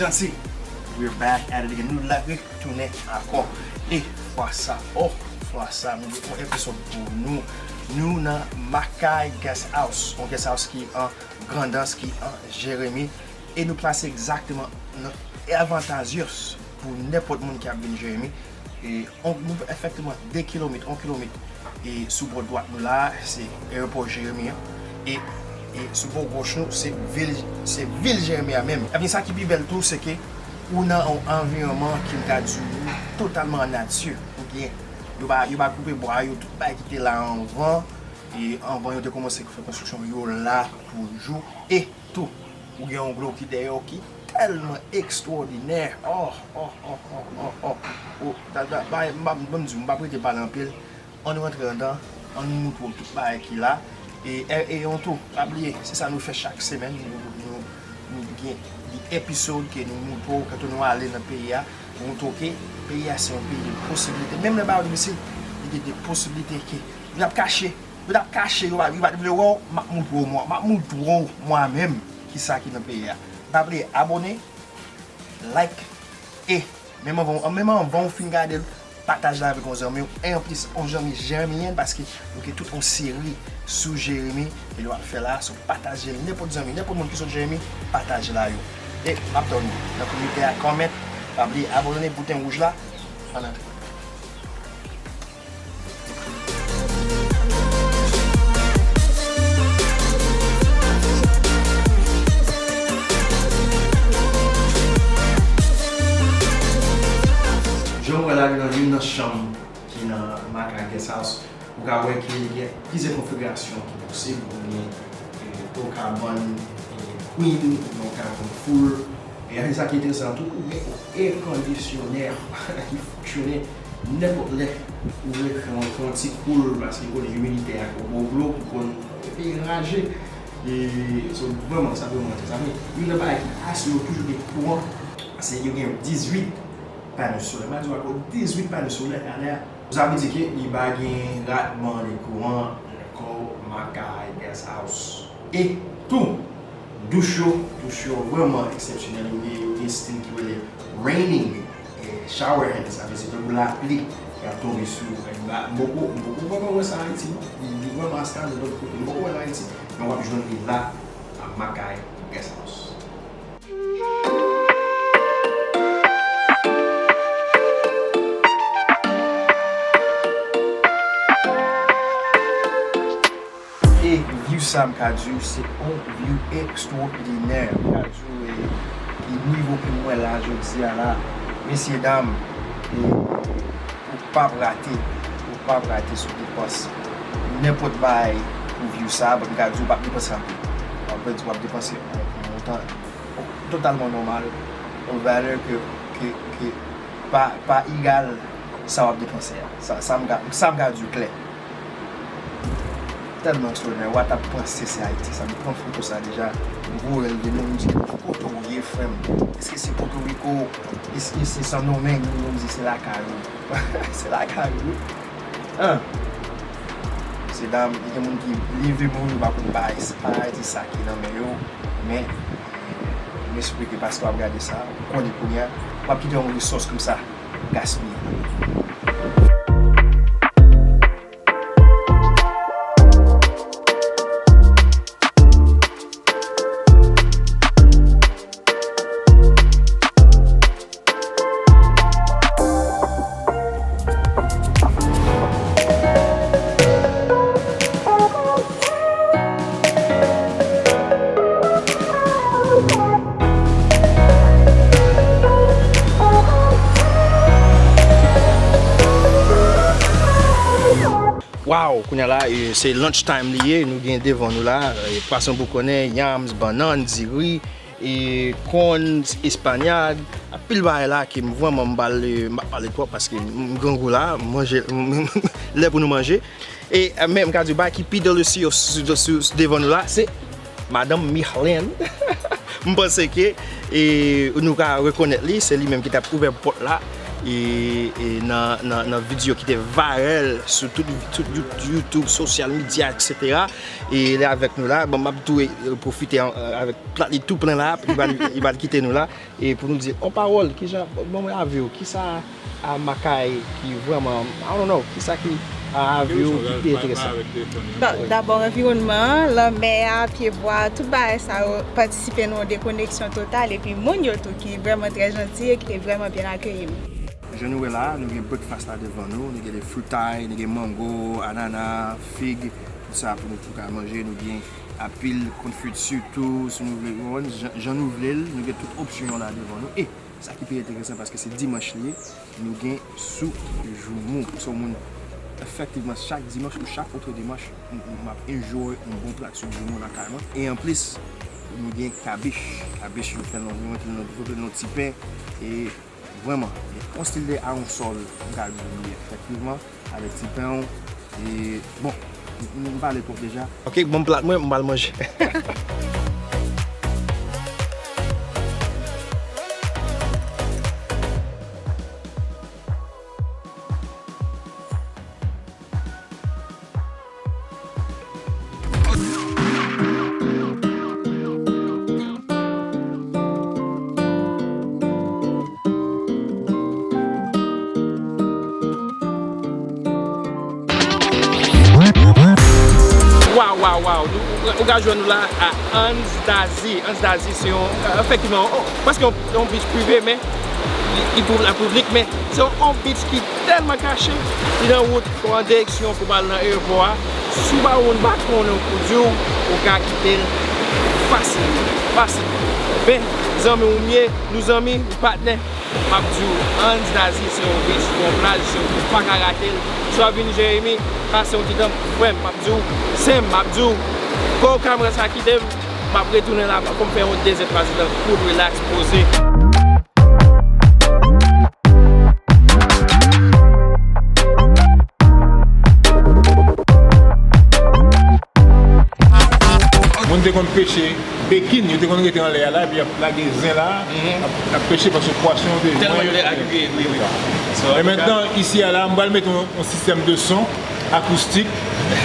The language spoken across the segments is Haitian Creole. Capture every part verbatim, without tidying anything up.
That's it. We're back at it again. Nou la retounen ankò. E fwa sa, oh, fwa sa, nou gen yon episode pou nou. Nou nan Makay Guest House. Yon guest house ki an Grandans, ki an Jeremi. E nou plase egzakteman nan Avantazios pou nenpòt moun ki ap vin Jeremi. E on, nou efektivman de kilomèt, yon kilomèt. E sou bò dwat nou la, se ayewopò Jeremi an. E, e sou bò goch nou, se vil, se vil Jeremi a menm. Epi sa ki pi bèl tou, se ke ou nan yon anviwònman ki m ka di w totalman an nati. Ou gen, yo pa, yo pa koupe bwa yo, tout bagay ki te la anvan. E anvan yo te kòmanse fè konstriksyon yo la toujou. E tou, ou gen yon dlo ki dèyè w ki tèlman ekstwòdinè. Oh, oh, oh, oh, oh, oh. Oh, da, da, ba, m pa, ban m di w, m p ap rete pale anpil. Ann rantre anndan, ann moutre w tout bagay ki la. E, e, e yon tou, pa bliye, se sa nou fè chak semèn. Nou, nou, nou gen de episode ke nou moutre w, kanton nou ale nan peyi a, nou moutre w ke peyi a se yon peyi de posibilite. Menm lè bagay yo difisil, li gen de posibilite ke yo t ap kache. Yo t ap kache, yo pa, yo pa t vle wè w, m ap moutre w mwen, m ap moutre w mwen menm kisa ki nan peyi a. Pa bliye abòne, like, e menm anvan, menm anvan w fin gade l, pataje l avèk yon zanmi w. E anplis, yon zanmi jeremyèn, paske nou gen tout yon seri sou Jeremi, e nou ap fè la, so pataje l, nenpòt zanmi, nenpòt moun ki sot Jeremi, pataje l a yo. E m ap tann nou nan kòmantè a, comment, pa bliye abòne, bouton wouj la, ann antre. Jan w wè la, nou nan youn nan chanm ki nan Makay Guest House. Ou ka wè ke gen plizyè konfigirasyon ki posib. Ou gen, eh, yon kabann, eh, queen, yon kabann full. E sa ki enteresan tou, ou gen yon èkondisyonè ki fonksyone nenpòt lè. Ou vle fè yon, fè yon ti koul, paske ou konnen imidite a, gwo gwo dlo ki konn raje. E, so, vrèman, sa vrèman enteresan. Men, youn nan bagay ki asire yo toujou gen kouran, se yo gen dizuit pano solè. M a di w ankò, dizuit pano solè, anlè a. Sa vle di ke li pa gen ratman de kouran nan kò Makay Guest House. E tou, douch yo, douch yo vrèman eksepsyonèl. Yo gen, yo gen stil ki rele raining, eh, shower head, sa vle di tankou lapli k ap tonbe sou ou. M poko, m poko vrèman wè sa Ayiti, non. Li, li vrèman astral de lòt kote. M poko wè l Ayiti, men w ap jwenn li la, a Makay Guest House. E view sa, m ka di w, se yon view ekstwòdinè. M ka di w, e, e nivo ke m wè la jodi a la, mesye dam, e, ou p ap rate, ou p ap rate sou depans nenpòt bagay pou view sa, bon, m ka di w p ap depanse anpil. M ap di w ap depanse yon, yon montan totalman nòmal, yon valè ke, ke, ke pa, pa egal sa w ap depanse a. Sa, sa m ka, sa m ka di w klè. Tèlman ekstraòdinè, w a t ap panse se Ayiti sa. M pran foto sa deja, m voye l, gen moun m di, ki kote w ye, frè m? Èske se Pòtoriko? Èske se Sendomeng? Moun m di, se lakay ou. Se lakay ou. An. Mesye dam, gen moun ki leve men yo, yo pa konn bay, pa di sa ki nan men yo, men m espere ke paske w ap gade sa, ou konnen kounye a, w ap kite yon resous konsa gaspiye. Wow, kounye a la, e, se lunch time li ye. Nou gen devan nou la, e, pwason boukonnen, yams, bannann, diri, e, kòn, espanyad, anpil bagay la ke m vrèman m pral, e, m pa pale twòp paske m grangou la, manje, lè pou nou manje. E, e, men m ka di w, bagay ki pi delicious sou, sou, sou devan nou la, se Madanm Michelin. M panse ke, e, nou ka rekonèt li, se li menm ki t ap ouvè pòt la. e, e nan, nan, nan videyo ki te viral sou tout, tout You-, YouTube, sosyal medya, etsetera. E li avèk nou la. Bon, m ap tou, e, pwofite, e, avèk plat li tou plen la, li va, li va kite nou la. E pou nou di yon pawòl, kijan, bon, mwen avè w, kisa a Makay ki vrèman, I don't know, kisa ki a avè w ki pi enteresan? Bon, dabò, anviwònman an, lanmè a, pyebwa, tout bagay sa yo patisipe nan yon dekoneksyon total, epi moun yo tou ki vrèman trè janti e ki te vrèman byen akeyi m. Jan nou wè la, nou gen breakfast la devan nou, nou gen de fritay, nou gen mango, anana, fig, tout sa pou nou tou ka manje, nou gen apil konfiti tou, si nou vle, ou konprann, jan, jan nou vle l, nou gen tout opsyon yo la devan nou. E sa ki pi enteresan, paske se dimanch li ye, nou gen soup joumou. Se yon moun, efektivman, chak dimanch ou chak otre dimanch, m, m, m ap enjoy yon bon plat soup joumou lakay mwen. E anplis, nou gen kabich. Kabich, nou fè l nan, nou fè l nan, nou fè l nan ti pen. E vrèman, yon stil de aronsòl, m ka di efektivman, avèk ti pen w. E, bon, m, m pale twòp deja. Ok, ban m plat mwen, m pral manje. Waw, waw, waw. Nou, ou, ou ka jwenn nou la a Hans Dazi. Hans Dazi se yon, e, efektivman, yon, prèske yon, yon beach prive, men li, li pou la piblik, men se yon, yon beach ki tèlman kache, li nan wout, ou an direksyon pou w al nan eyewopò a. Si w pa yon moun pa konnen, pou di w, ou ka kite l fasil, fasil. Men, zanmi w m ye, nou zanmi, nou patnè. M ap di w, Hans Dazi se yon beach, se yon plaj, se yon, ou pa ka rate l. Si w ap vin Jeremi, pase yon ti tan, frè m, m ap di w, sè m, m ap di w, fò w kamera sa kite m, m ap retounen la, fò m fè yon dezyèm, twazyèm tan, cool, relax, poze. Moun te konn peche bekin, yo te konn rete anlè a la, epi y ap lage zen la, ap, ap peche paske pwason yo te jwenn. Tèlman yo te agriye, wi, wi. Men mentnan, isi a la, m pral mete yon, yon sistèm de son akoustik.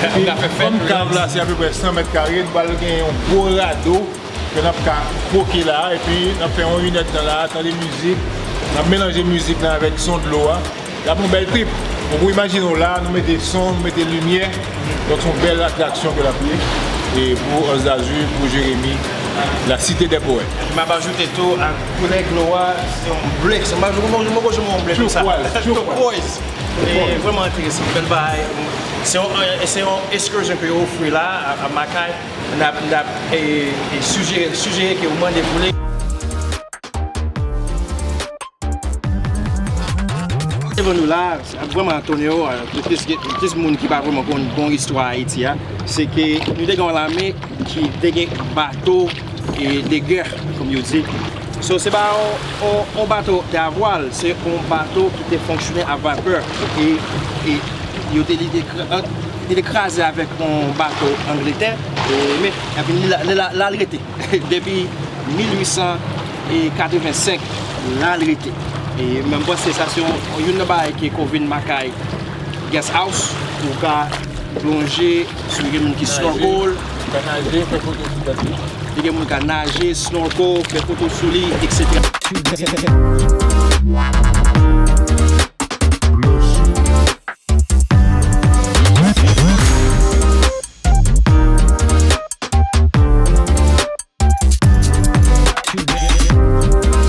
Epi fòm kav la, se apeprè san mèt kare, nou pral gen yon gwo rado ke n ap ka kwoke la, epi n ap fè yon inèdtan la, tande mizik, n ap melanje mizik la avèk son dlo a. L ap yon bèl trip. Donk, ou imajine w la, nou mete son, nou mete limyè. Donk, se yon bèl atraksyon ke l ap ye. E pou Anse d'Azur, pou Jeremi, la cité des poètes. M ap ajoute tou, ak koulè dlo a, se yon ble. Se, m pa, m pa, m poko janm wè yon ble konsa. Turquoise, turquoise. Turquoise. E vrèman enteresan. Bèl bagay. Se yon, se yon excursion ke yo ofri la, a, a Makay. N ap, n ap, e, e, sijere, sijere ke w mande pou li. Devan nou la, ap vrèman tonè, plis, plis moun ki pa vrèman konn bon istwa Ayiti a, se ke nou te gen yon lame ki te gen bato, e, de gè, kòm yo di. So, se pa yon, yon, yon bato de avwal, se yon bato ki te fonksyone a vapè. E, e yo te, li te kra-, li te kraze avèk yon bato Angletè, e, men, epi li la, li la, la l rete. Depi mil uit san katrevensenk, la l rete. E mwen panse sa se yon, youn nan bagay ke Covin Makay Guest House, ou ka plonje, si w gen moun ki snorkel. Ka naje, fè foto sou tèt li. Li gen moun ka naje, snorkel, fè foto sou li, etsetera.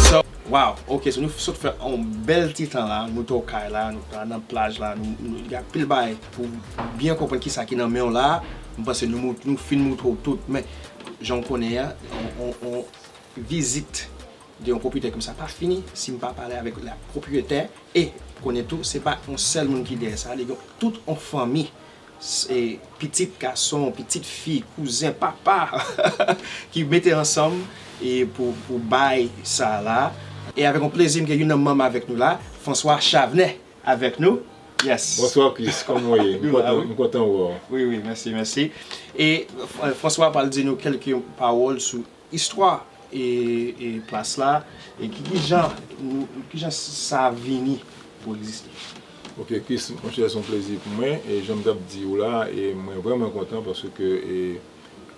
So, wow, ok, so nou sot fè yon bèl ti tan la, nou te okay la, nou t nan plaj la, nou, nou gen anpil bagay pou byen konprann kisa ki nan men w la. M panse nou, nou fin moutre w tout, men jan w konnen an, on, on, on vizit de yon pwopriyetè konsa pa fini si m pa pale avèk la pwopriyetè. E konnen tou, se pa yon sèl moun ki dèyè sa, li gen tout yon fanmi, e, pitit gason, pitit fi, kouzen, papa, ki mete ansanm e pou, pou bay sa la. E avèk yon plezi, m gen youn nan manm avèk nou la, François Chavenet avèk nou. Yes. Bonswa, Chris. Kòman w ye? M kontan, m kontan wè w. Wi, wi, mèsi, mèsi. E, Fr-, François pral di nou kèlke pawòl sou istwa e, e plas la, e ki, kijan nou, kijan sa vini pou egziste. Ok, Chris, monchè, se yon plezi pou mwen. E jan m t ap di w la, e mwen vrèman kontan paske e,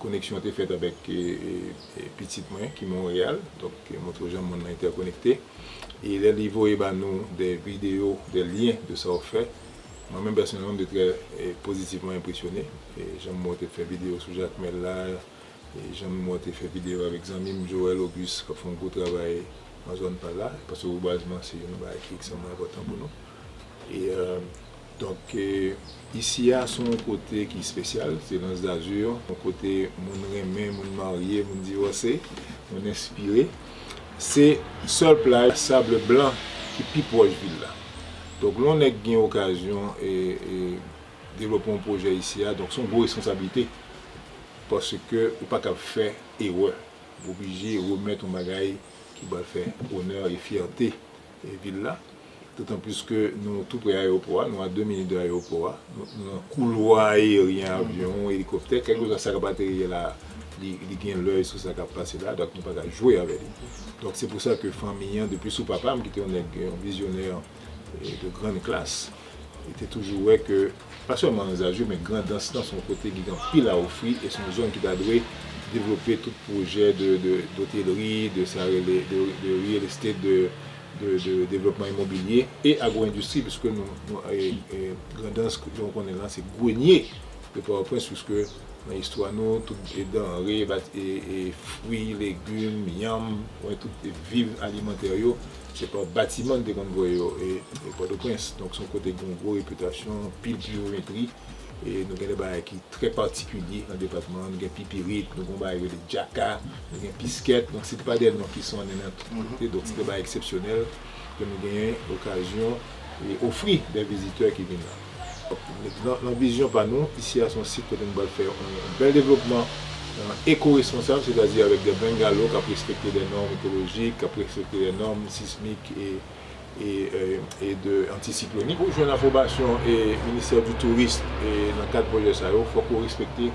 koneksyon te fèt avèk e, e, e, pitit mwen ki Monreyal. Donk, e, montre w jan monn nan entèkonekte. E lè li voye ba nou de videyo, de lyen de sa w fè, mwen menm pèsonèlman, m te trè e, pozitivman enpresyone. E jan m wè w te fè videyo sou Jakmèl la, e jan m wè w te fè videyo avèk zanmi m Joel Auguste k ap fè yon gwo travay nan zòn pa l la, paske rebwazman se youn nan bagay ki ekstrèmman enpòtan pou nou. E, e, donk, e, isi a se yon kote ki espesyal, se L'Anse d'Azur, yon kote moun renmen, moun marye, moun divòse, moun enspire. Se sèl plaj sab blan ki pi pwòch vil la. Donk, lè yon nèg gen okazyon e, e, devlope yon pwojè isi a, donk se yon gwo responsablite, paske ou pa kab fè erè. Ou oblije remèt yon bagay ki pral fè onè e fyète e, vil la. Dotan plis ke nou tou pre ayewopò a, nou a de minit de ayewopò a, nou, nou nan koulwa ayeryen avyon, elikoptè, kèlkeswa sa k ap ateri la, li, li gen lèy sou sa k ap pase la, donk nou pa ka jwe avè li. Donk se pou sa ke fanmi an, depi sou papa m ki te yon nèg, yon vizyonè e, de grann klas, li te toujou wè ke, pa sèlman L'Anse d'Azur, men Grandans lan se yon kote ki gen anpil a ofri e se yon zòn ki ta dwe devlope tout pwojè de, de, dotelri, de sa rele, de, de real estate, de, de, de devlopman imobilye e agro-endistri, piske nou, nou e, e, Grandans, jan w konnen la, se grenye de Pòtoprens, piske nan istwa nou, tout e danre, bat-, e, e fwi, legim, yanm, wè, tout e viv alimantè yo, se pa batiman n te konn voye yo e, e Pòtoprens. Donk, se yon kote ki gen yon gwo repitasyon, anpil pluvyometri, e nou gen de bagay ki trè patikilye nan depatman an. Nou gen pipirit, nou gen yon bagay rele djaka, nou gen piskèt. Donk, se te pa de non ki sonnen nan tout kote, donk se de bagay eksepsyonèl ke nou genyen okazyon e ofri de vizitè ki vin la. Nan, nan vizyon pa nou, isi a se yon sit kote nou pral fè yon, yon bèl devlopman, e, eko-responsab, sètadi avèk de bungalow k ap respekte de nòm ekolojik, k ap respekte de nòm sismik e, e, e, e de antisiklonik. Pou jwenn apwobasyon e Ministè di Touris e nan kad pwojè sa yo, fòk ou respekte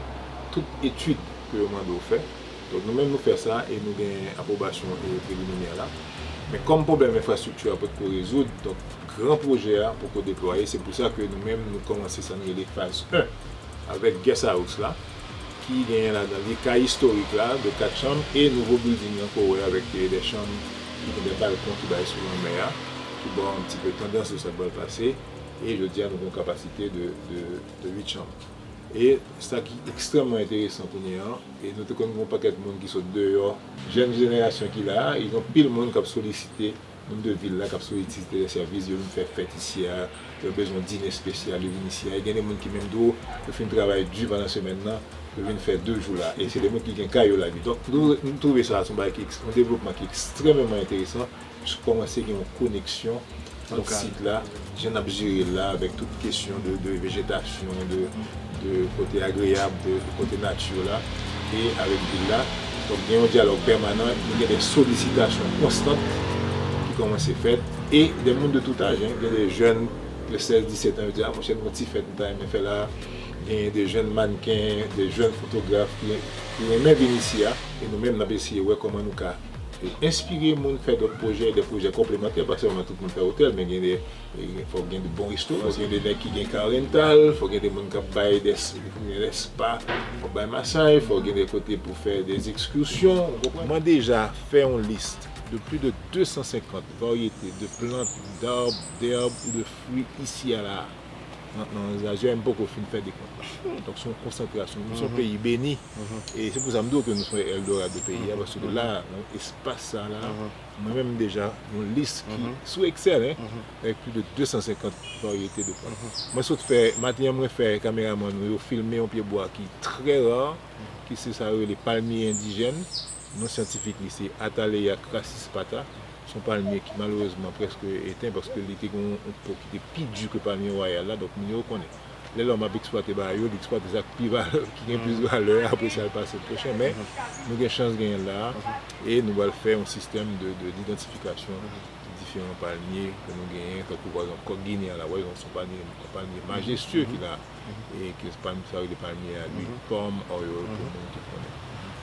tout etid ke yo mande w fè. Donk, nou menm nou fè sa e nou gen apwobasyon e preliminè la. Men kòm pwoblèm enfrastrikti a potko rezoud, donk gran pwojè a poko deplwaye. Se pou sa ke nou menm nou kòmanse sa nou rele faz en avèk guest house la, ki genyen ladan li kay istorik la de kat chanm e nouvo building nan ke w wè avèk e de chanm ki gen de balkon ki bay sou lanmè a, ki ba w yon ti pe tandans de sa k pral pase. E jodi a nou gen yon kapasite de, de, de uit chanm. E sa ki ekstrèmman enteresan kounye a, e nou te konn gen yon pakèt moun ki sot deyò, jèn jenerasyon ki la a, e gen anpil moun k ap solisite, moun de vil la k ap solisite sèvis yo vin fè fèt isi a, yo bezwen dine espesyal, yo vin isi a. E gen de moun ki menm tou, yo fin travay di pandan semèn nan, yo vin fè de jou la. E se de moun ki gen kay yo la tou. Donk, nou, nou twouve sa, se yon bagay ki, yon devlopman ki ekstrèmeman enteresan. Kòmanse gen yon koneksyon ant sit la, jan n ap jere l la, avèk tout kesyon de, de vejetasyon, de, de kote agreyab, de, de kote nati la, e avèk vil la. Donk, gen yon dyalòg pèmanan, nou gen de solisitasyon konstan ki kòmanse fèt, e de moun de tout aj, en, gen de jèn de sèz, disèt an, yo di, "A, monchè, nou gon ti fèt nou ta renmen fè la." Gen de jèn mannken, de jèn fotograf ki, ki renmen vin isi a, e nou menm, n ap eseye wè kòman nou ka e enspire moun fè dòt pwojè, de pwojè konplemantè, pa sèlman tout moun fè otèl, men gen de, e, fòk gen de bon restoran, fòk gen de nèg ki gen ka rental, fòk gen de moun k ap bay de s-, de spa, k ap bay masaj, fòk gen de kote pou fè de ekskursyon, ou konprann? Mwen deja fè yon lis de plis de de san senkant varyete de plant, d'arb, d'herb ou de fwi isi a la. Nan, nan Zazè, m poko fin fè dekont la. Donk, se yon konsantrasyon. Nou se yon peyi beni. E se pou sa m di w ke nou se Eldorado peyi a, paske la, nan espas sa la, mwen menm m deja yon lis ki sou Excel, en, avèk plis de de san senkant varyete de plant. Mwen sot fè, maten an, mwen fè kameramann nou yo filme yon pyebwa ki trè ra, ki se sa yo rele palmye endijèn. Non syantifik li se Atalaya crassus pata. Se yon palmye ki malerezman prèske etenn paske li te gen yon, yon po ki te pi di ke palmye wayal la, donk moun yo konnen. Lè lòm ap eksplwate bagay yo, li eksplwate sa k pi valè, ki gen plis valè, apre sa l pase pwochen. Men, nou gen chans genyen l la a, e nou pral fè yon sistèm de, de, didantifikasyon diferan palmye ke nou genyen, tankou pa egzanp kòk Ginen an la, pa egzanp, se yon palmye, yon palmye majestye ki la, e ke palmye sa yo rele palmye a uit pòm, oil, pou moun ki konnen.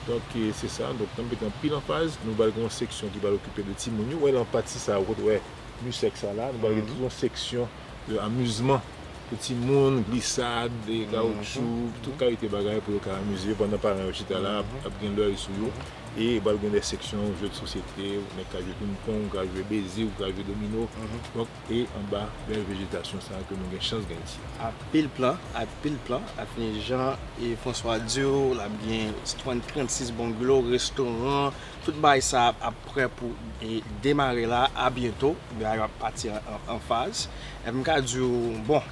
Donk, e, se sa, donk, nan mete anpil anfaz, nou pral gen yon seksyon ki pral okipe de timoun yo. Ou wè nan pati sa, ou wè, Misèk sa la, nou pral gen tout yon seksyon de amizman pou timoun, glisad, e kawoutchou, tout kalite bagay pou yo ka amize yo pandan paran yo chita la ap, ap gen lòy sou yo. E pral gen de seksyon jwe de sosyete, ou nèg ka jwe pingpong, ou ka jwe bezi, ou ka jwe domino. Donk, e anba bèl vejetasyon sa ke nou gen chans gen isi. Anpil plan, anpil plan. Ap vin jan e François di w, l ap gen trannsis bongalo, restoran, tout bagay sa ap prè pou e demare la, a byento. Bagay yo ap pati an, an, an faz. Epi m ka di w, bon,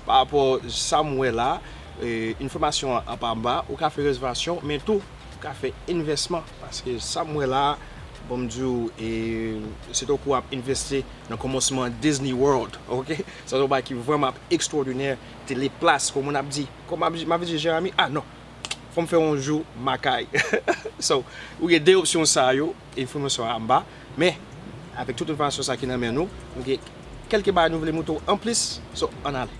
pa rapò sa m wè la, e, enfòmasyon an ap anba, ou ka fè rezèvasyon, men tou, ou ka fè envèsman, paske sa m wè la, bon, m di w, e, se tankou w ap envesti nan kòmansman Disney World, oke? Sa se yon bagay ki vrèman ap ekstwòdinè, te le plas, kòm moun ap di, kòm m ap di, m ap di Jeremy, ah non, fò m fè yon jou Makay. So, ou gen de opsyon sa yo, enfòmasyon anba, men, avèk tout enfòmasyon sa ki nan men nou, nou gen kèlke bagay nou vle montre w anplis, so, ann ale.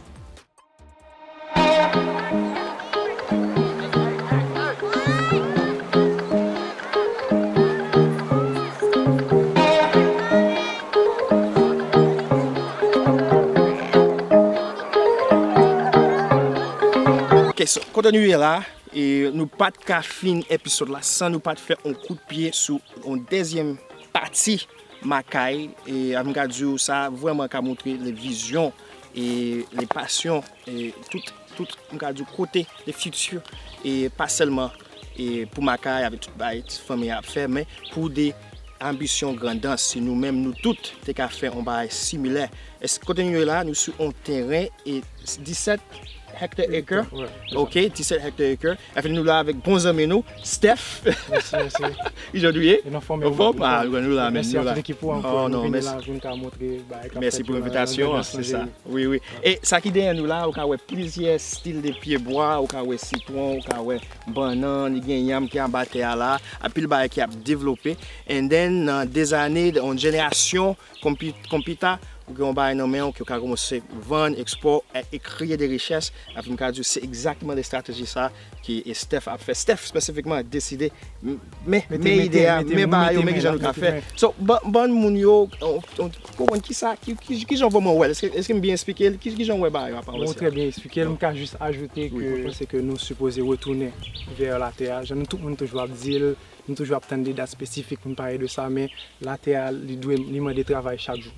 Ok, so, kote nou ye la, e nou pa t ka fin episode la san nou pa t fè yon kout pye sou yon dezyèm pati Makay, e, m ka di w sa vrèman ka montre le vizyon e le pasyon, e tout, tout, m ka di w kote le futur, e pa sèlman, e pou Makay avèk tout bagay ti fanmi an ap fè, men pou de anbisyon grandans, si nou menm nou tout te ka fè yon bagay similè. Èske kote nou ye la, nou sou yon teren e disèt hectare acre. Ok, disèt hectare acre. Anfen, nou la avèk bon zanmi nou, Steph. Mèsi, mèsi. Kijan nou ye? E nou anfòm, nou la menm, nou la. Mèsi a tout ekip ou ankò, nou vini la, vin ka montre bagay k ap fèt yo nan, nan Grandans. Mèsi pou envitasyon an, se sa. Wi, wi. E sa ki dèyè nou la, ou ka wè plizyè stil de pyebwa, ou ka wè sitwon, ou ka wè bannann, li gen yanm ki anba tè a la, anpil bagay ki ap devlope. And then, nan dèzane, yon jenerasyon, kòm pi-, kòm pita, ou gen yon bagay nan men w ke w ka kòmanse vann, ekspò, e, e kreye de richès. Epi m ka di w, se egzakteman estrateji sa ke Steph ap fè. Steph espesifikman deside, m-, men, men ide a, men bagay yo, men kijan nou ka fè. So, ban, ban moun yo, on, on, konprann kisa, ki, ki, kijan vrèman w wè l? Èske, èske m byen eksplike l? Ki, kijan w wè bagay yo ap avanse? Ou trè byen eksplike l. M ka jis ajoute ke mwen panse ke nou sipoze retounen vè latè a. Jan nou tout moun toujou ap di l, nou toujou ap tann de dat espesifik pou n pale de sa, men latè a, li dwe, li mande travay chak jou.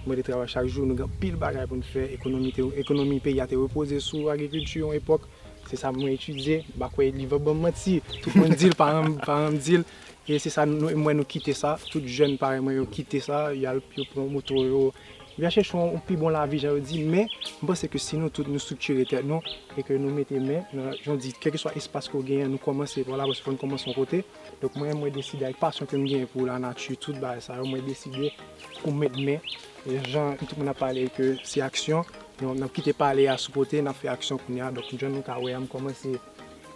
Li mande travay chak jou, nou gen anpil bagay pou n fè, ekonomi te, ekonomi peyi a te repoze sou agrikilti yon epòk, se sa mwen etidye, m pa kwè li va ban m manti, tout moun di l, paran m, paran m di l, e se sa nou, mwen nou kite sa, tout jèn parèy mwen yo kite sa, y al, yo pran moto yo, y al chèche yon, yon pi bon lavi, jan yo di, men m panse ke si nou tout nou estriktire tèt nou, e ke nou mete men nan, jan w di, kèlkeswa espas ke w genyen, nou kòmanse pa la, paske fò n kòmanse yon kote. Donk, mwen, mwen deside avèk pasyon ke m genyen pou lanati, tout bagay sa yo, mwen deside pou m met men, e jan tout moun ap pale ke se aksyon, nou, n ap kite pale a sou kote, n ap fè aksyon kounye a. Donk, jan nou ka wè a, m kòmanse,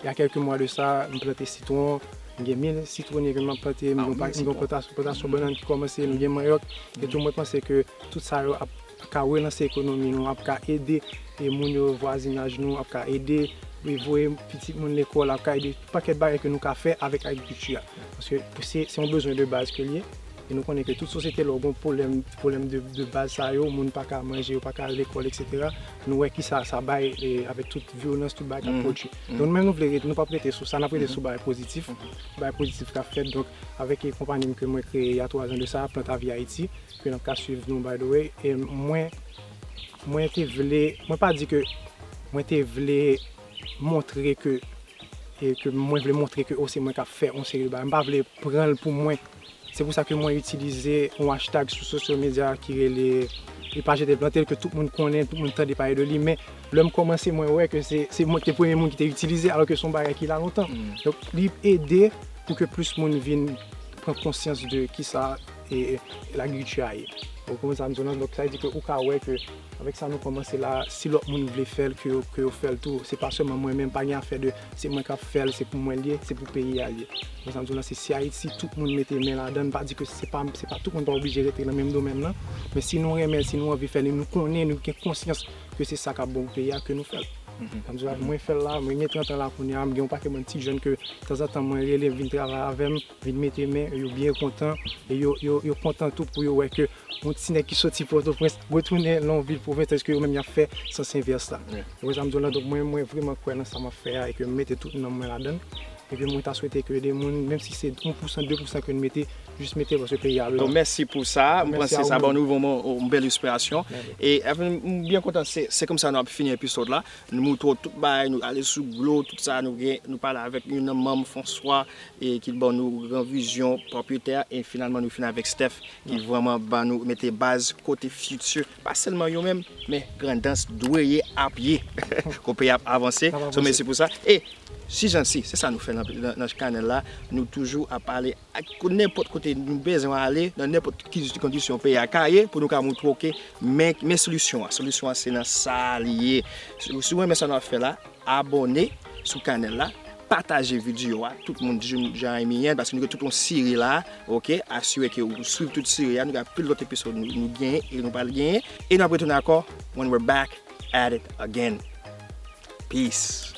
il y a quelques mois de ça, m plante sitwon, m gen mil sitwonye ke m ap plante, m gen yon pa-, m gen yon plantasyon, plantasyon bannann ki kòmanse, m gen manyòk, e tou mwen panse ke tout sa yo ap ka relanse ekonomi nou, ap ka ede, e, moun yo, vwazinaj nou, ap ka ede, e, voye pitit moun lekòl, ap ka ede pakèt bagay ke nou ka fè avèk agrikilti a. Paske se, se yon bezwen de baz ke l ye. E nou konnen ke tout sosyete, lè w gen pwoblèm, pwoblèm de, de baz sa yo, moun pa ka manje, yo pa ka al lekòl, etsetera. Nou wè kisa sa bay, e, avèk tout vyolans, tout bagay k ap pwodui. Donk, nou menm, nou vle rete, nou p ap rete sou sa, n ap rete sou bagay pozitif. Bagay pozitif k ap fèt. Donk, avèk, e, konpayi m ke mwen kreye il y a twa zan de sa, Plant à Vie Haïti, ke n ap ka swiv nou, by the way. E mwen, mwen te vle, mwen pa di ke mwen te vle montre ke, e ke mwen vle montre ke, o, se mwen k ap fè yon seri de bagay. M pa vle pran l pou mwen. Se pou sa ke mwen itilize yon hashtag sou social media ki rele, e pa jete plante l, ke tout moun konnen, tout moun tande pale de li, men lè m kòmanse, mwen wè ke se, se mwen ki te premye moun ki te itilize, alò ke se yon bagay ki la lontan. Donk, li ede pou ke plis moun vin pran konsyans de kisa, e, e, lagrikilti a ye. Ou konprann sa m di w lan? Donk, sa vle di ke ou ka wè ke avèk sa nou kòmanse la, si lòt moun vle fè l, ke yo, ke yo fè l tou. Se pa sèlman mwen menm, pa gen afè de se mwen k ap fè l, se pou mwen l ye, se pou peyi a l ye. Ou konprann sa m di w lan? Se si Ayiti, tout moun mete men ladan l, m pa di ke se pa, se pa tout moun pa oblije rete nan menm domèn nan. Men si nou renmen l, si nou anvi fè l, e nou konnen, nou gen konsyans ke se sa k ap bon pou peyi a, ke nou fè l. Sa m di w la, mwen fè l la, mwen gen trant an la kounye a, m gen yon pakèt bann ti jèn ke tanzantan mwen rele vin travay avè m, vin mete men, yo byen kontan, e yo, yo, yo kontan tou pou yo wè ke yon ti nèg ki soti Pòtoprens retounen nan yon vil pwovens, èske yo menm y ap fè sans envès la. Ou wè sa m di w la, donk mwen, mwen vrèman kwè nan sa m ap fè a, e ke m mete tout nanm mwen ladan l, e ke mwen ta swete ke de moun, menm si se yon pousan, de pousan ke n mete, jis mete paske peyi a bezwen. Donk, mèsi pou sa. M panse sa ban nou vrèman yon bèl enspirasyon. E, e, m byen kontan, se, se konsa nou ap fini epizòd la. Nou moutre w tout bagay, nou ale sou glo, tout sa, nou gen, nou pale avèk youn nan manm François, e ki ban nou gran vizyon, pwòpriyetè, e finalman nou fini avèk Steph, ki vrèman ban nou mete baz kote future, pa sèlman yo menm, men Grandans dwe ye ap ye. Pou peyi ap avanse. So, mèsi pou sa. E, si jan si, se sa nou fè nan, nan, nan kanal la, nou toujou ap pale ak nenpòt kote nou bezwen ale, nan nenpòt ki kondisyon peyi a ka ye, pou nou ka montre w ke men, men solisyon an. Solisyon an se nan sa li ye. Si, si w renmen sa nou ap fè la, abòne sou kanal la, pataje videyo a, tout moun di jan renmen an, paske nou gen tout yon seri la, oke? Asire ke ou swiv tout seri a, nou gen anpil lòt epizòd nou, nou genyen e nou pral genyen. E nou ap retounen ankò, when we're back at it again. Peace.